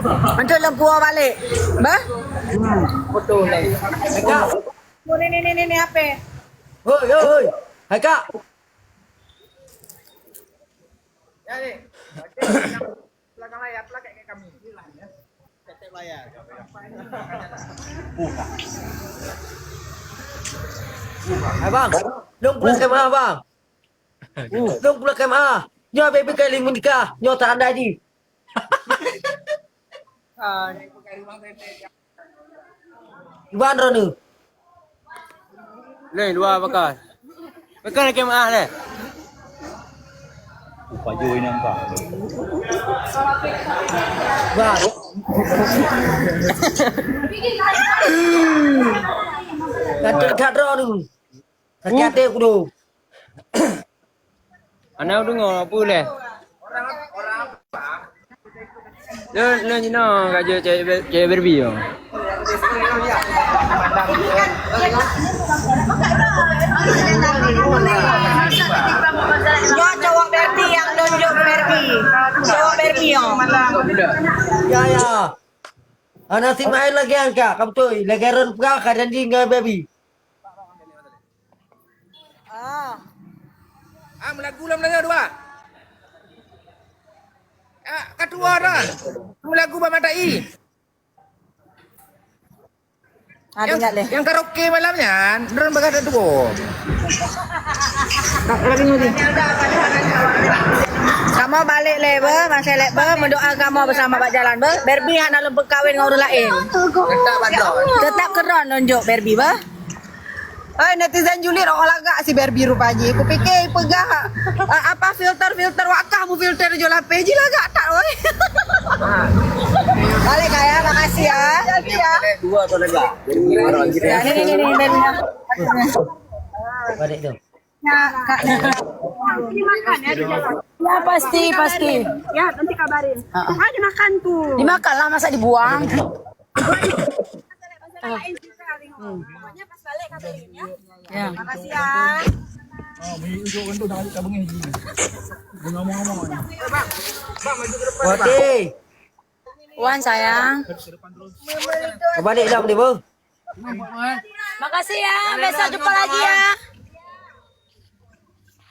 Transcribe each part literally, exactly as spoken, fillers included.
Antu lôn puwoe balek. Bah? Hmm, betul lah. Hai, Kak. Oh, ni, ni, ni, ni, ni, apa? Hoi, hoi, hoi. Hai, Kak. Ya, ni. Belakang layar, pelakak kat kami. Inilah, ya. Tetap layar. Abang, lôn pulang ke mana, Bang? Lôn pulang ke mana? Nyoe baby kali menikah, nyoe tak ada ji. Ah. Iban droeneuh. Leh, dua bakal. Bakal ke maah leh. Upajui nampak. Bah. Kata kat droeneuh. Sakit hati aku tu. Ana deungoe peue lé? Lôn, lôn jinoe ka jeuet cewek Ber-, cewek Barbie nyoe. Nyoe cowok Barbie nyang nunjuk Barbie. Cowok Barbie nyoe. Ya, ya. Ana si main lagèe angkat, ka beutôi. Lagèe ron peugah ka janji ngon Barbie. Ah. Ah, meulagu lom nanggroe dua. Ah, ka tuwoe dah. Meulagu bak mata ie. Ah, nyang, ingat leh. Nyang karaoke malam nyan, droen bagah dak tuwoe. Kamoe balek lé beuh, masih lé beuh, meudoa kamoe beusama bak jalan beuh. Barbie hana lom peukawen ngon ureueng laén. Tetap keu droen nunjuk Barbie beuh. Oi, netizen Juli rot lagak si Barbie rupa jih. Kupike peugah, eh, apa filter-filter wak kah mufilter jo lapeh jih lagak that, oi. Balik kaya, makasih ya. Makasih ya. Dua tu lagak. Ya, ni, ni, ni, ni, ni. Balik tu. Ya, Kak. Dimakan ya di jalan. Ya, pasti, pasti. Ya, nanti kabarin. Ah, ah. Ah, dimakan tuh. Dimakan lah, masa dibuang. Hmm. Pokoknya pas balik kabarin ya. Ya. Makasih ya. Wati. Wan sayang. Kembali dalam dia, Bu. Makasih ya, besok jumpa lagi ya.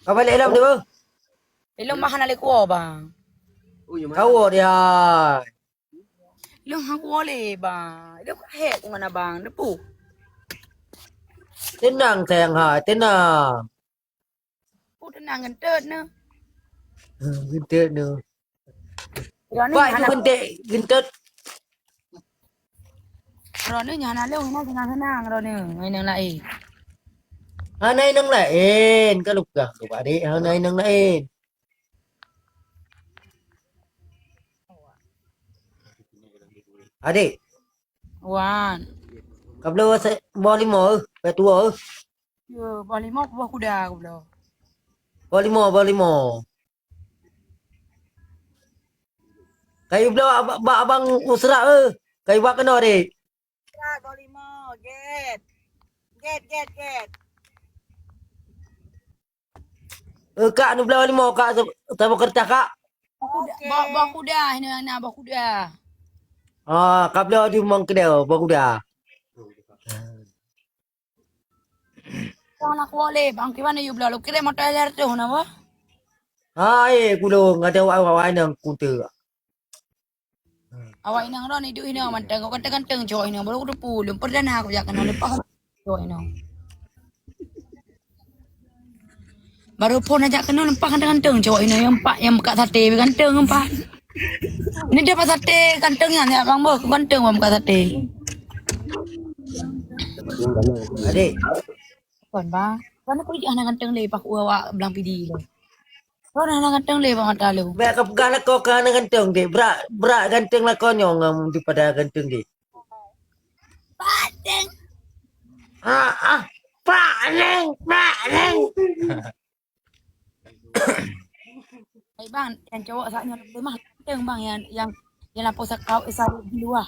Kembali dalam dia, Bu. Ilong mah hana lé kuwoe, bang. Kawoe dia. Ilong hana kuwoe lé, bang. Ilong ka hék ngon abang, depu. Tenang, sayang hai, tenang. Ku tenang, genteut neu. Genteut neu. Droeneuh Pak, itu hana genteut, genteut. Droeneuh nyan hana lôn, hana seunang-seunang droeneuh ngon inong laén. Hana inong laén, ka lôn peugah keu Pak Dek, hana inong laén. Adek. Wan. Ka bloe se-, boh limong, eh, peuet tuwoe, eh. Yo, boh limong, boh kuda ka bloe. Boh limong, boh limong. Ka yue bloe bak, bak abang Usra, eh. Ka yue bak keunoe, Dek. Usra, boh limong, get. Get, get, get. Eh, Kak, neubloe limong, Kak, sa-, saboh keureutah, Kak. Boh kuda, boh, boh kuda, inoe na boh kuda. Ah, ka bloe di limong keudè, boh kuda. Bang, nak kuwoe lé, bang, kiban yue bloe, lôn kirém moto lhèe reutôh na, boh. Hai, kulong, ada awak-awak nyang kunte. Awak inong droeneuh iduek inong mantong, ganteng-ganteng cowok inong, baru kuteupeu, lôn perdana kujak keunoe, leupah cowok inong. Baru phon ajak keunoe, leupah ganteng-ganteng cowok inong, nyang pat, nyang meukat saté, ganteng nyang pat. Ni dia pat saté, ganteng nyan, ya, bang, boh, ganteng bang meukat saté. Adek. Kon, bang. Kon aku hana ganteng lé, paku awak blang pidi lé. Kon hana ganteng lé, bang, mata lu. Bèk ka peugah lakoe ka hana ganteng, Dek. Brat, brat ganteng lakoe nyoe ngon daripada ganteng, Dek. Paling. Ah, ah. Paling, paling. Hai, bang, nyang cowok saat nyoe leubeh mah ganteng, bang, nyang, nyang, nyang lampôh sakau, eh, saut di luwa.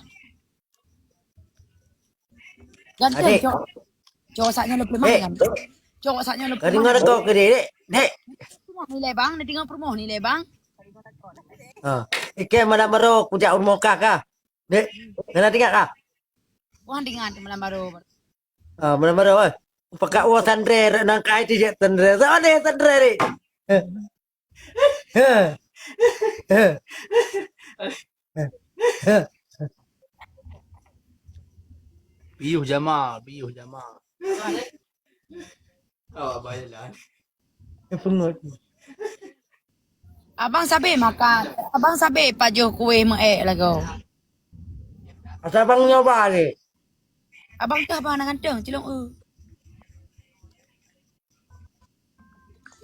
Ganteng, Adek. Cowok. Cowok saat nyoe leubeh mah, eh, ganteng. Cowok saat nyoe leubeh mah. Ka deungoe lakoe keu, Dek, Dek? Nilai, bang, na deungoe peurumoh nilai, bang. Ha. Ikei malam baroe kujak u rumoh kah, kah? Dek, kena tinggal kah? Wah, tinggal malam baru. Ah, malam baru, eh. Pakat wah sandre, nangkai tu je sandre. Sama deh sandre ni. Piôh Jamal, piôh Jamal. Oh, abang jalan. Dia pengut. Abang sabe makan. Abang sabe pajoh kueh meu'ek lagoe. Asal abang nyoba ni. Abang teuh abang na ganteng, cilong eu.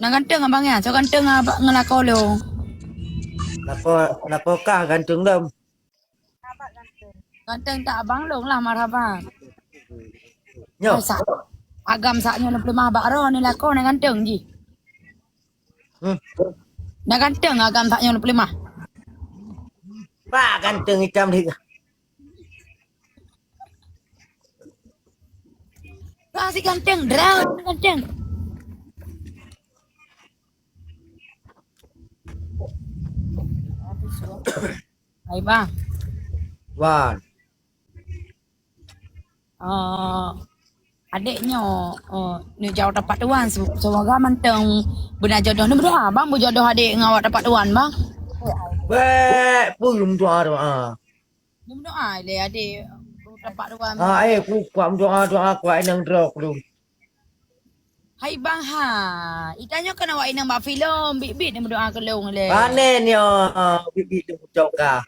Na ganteng abang ya, so ganteng abang ngelako lo. Lako, lako kah ganteng dam. Ganteng tak abang long lah marhaban. Nyo. Sa-, agam sak nyoe leumpeulimah bak ro ni lako na ganteng ji. Hmm. Na ganteng agam sak nyoe leumpeulimah. Pak ganteng hitam deh. Wah, si ganteng, drang ganteng. Hai bang. Wan. Eh, adek nyoe, eh, neujaweueb tapak tuan. Se-, semoga mantong beuna jodoh. Neumeudoa bang, beujodoh adek ngon awak tapak tuan bang. Bek pun doa doa. Neumeudoa lé adek tapak tuan. Ah, eh, ku kuat meudoa doa kuat inong droe ku. Hai bang ha, itanyoe kan awak inong bak filem, bit-bit neumeudoa keu lôn lé. Panen nyoe, bit-bit neumeudoa.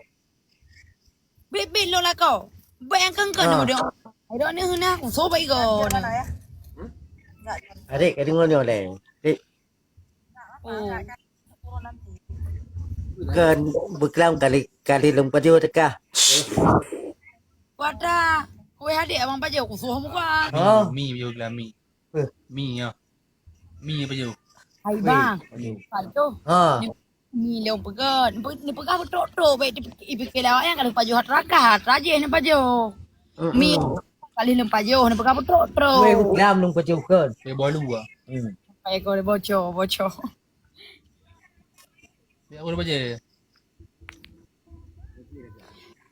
Bit-bit lôn lakoe. Bèk nyang kheun-kheun neumeudoa. Hai droeneuh na, kusoe bak igoe na. Adek, ka deungoe nyoe lé. Dek. Oh. Bukan, beukelam kali, kali lôn pajoh teuka. Wadah, kueh adek abang pajoh, kusoe muka. Oh. Mi, mi, pajoh geula mi. Eh. Mi, ya. Mi, pajoh. Hai bang, pajoh. Ha. Ni, ni lôn peugah, ni peugah beutôi-beutôi, baik dipikir lawak yang kalau pajoh hatra kah, hatra jih ni pajoh. Mi, kali lôn pajoh, ni peugah beutôi-beutôi. Weh, beukelam lôn pajoh kan. Weh, bolu ah. Hmm. Hai kau bocor, bocor. Ya, boleh baca.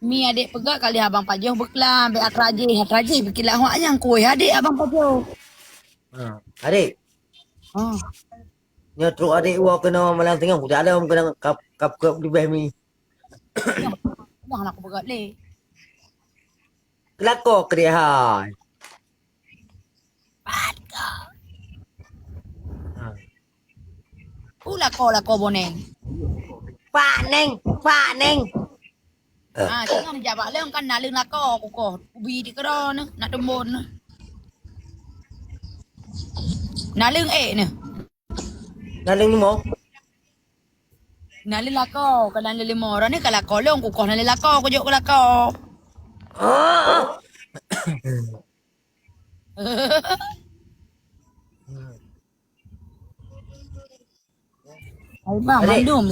Mi adek peugah kali abang pajoh beuklam, bèk atra jih, atra jih beukilat awak nyang kueh adek abang pajoh. Ha, adek. Ha. Nyoe trok adek woe keunoe malam singoh, kudak lom keunoe kap, kap, kap leubeh mi. Dah nak peugah lé. Kelako keu dek hai. Pat ka. Ha. U lako-lako boneng. Pak Neng, Pak Neng. Ah, tengah dijak bak leueng kan naleueng lako kukoh. Ubi di keudroe neh, nak teumbon neh. Naleueng ék neh. Naleueng limo. Naleueng lako, ka naleueng limo. Droeneuh ka lako lôn, kukoh naleueng lako, kujok keu lako. Ah. Hai bang, mandum.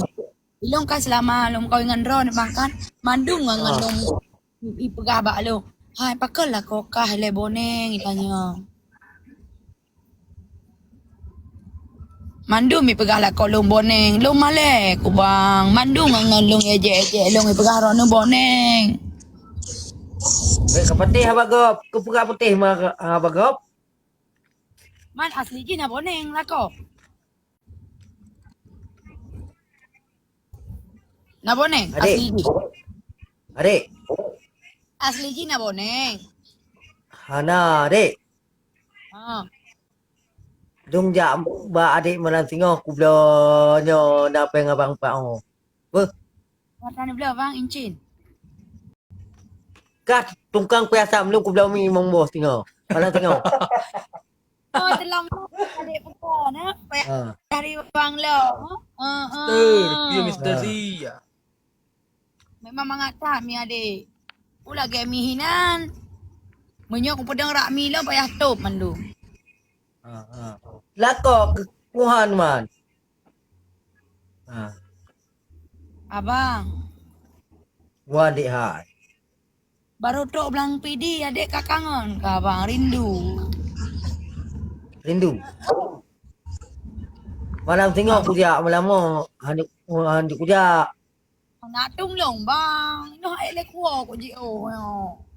Ilong kan selama lom kawin ngan droeneuh bang kan, mandum ngan, ngan lom ipeugah bak lôn. Hai, pakon lako kah lé boneng, itanyong. Mandum ipeugah lako lôn boneng, lôn malèe ku bang. Mandum ngon lôn ejek-ejek lôn ipeugah droeneuh boneng. Bèk ka patéh haba gob, kupeugah patéh ma haba gob. Man asli jih na boneng lako. Na boneng, adek. Asli jih. Adek. Asli jih na boneng. Hana, adek. Ha. Dong jak bak adek malam singoh kubloe nyoe na péng abang pat oh. Beuh. Mata ni bla bang incin. Kah tungkang piasam lôn kubloe mi mong boh singoh. Malam singoh. Oh, telam adek pukul na. Ha. Dari bang lo. Ha, ha. Mister, dia Mister Z. Memang mangat that mi adek. Pula gek mi hinan. Meunyoe kupeudong rak mi lom payah top mandum. Ha, ha. Lako keu Tuhan man. Ha. Abang. Wan dek hai. Baru tok blang pidi adek ka kangen ka abang rindu. Rindu. Malam singoh kujak, malam mo hanjeuet, hanjeuet kujak. Nak tum long bang. Noh ai le kuo kok ji oh.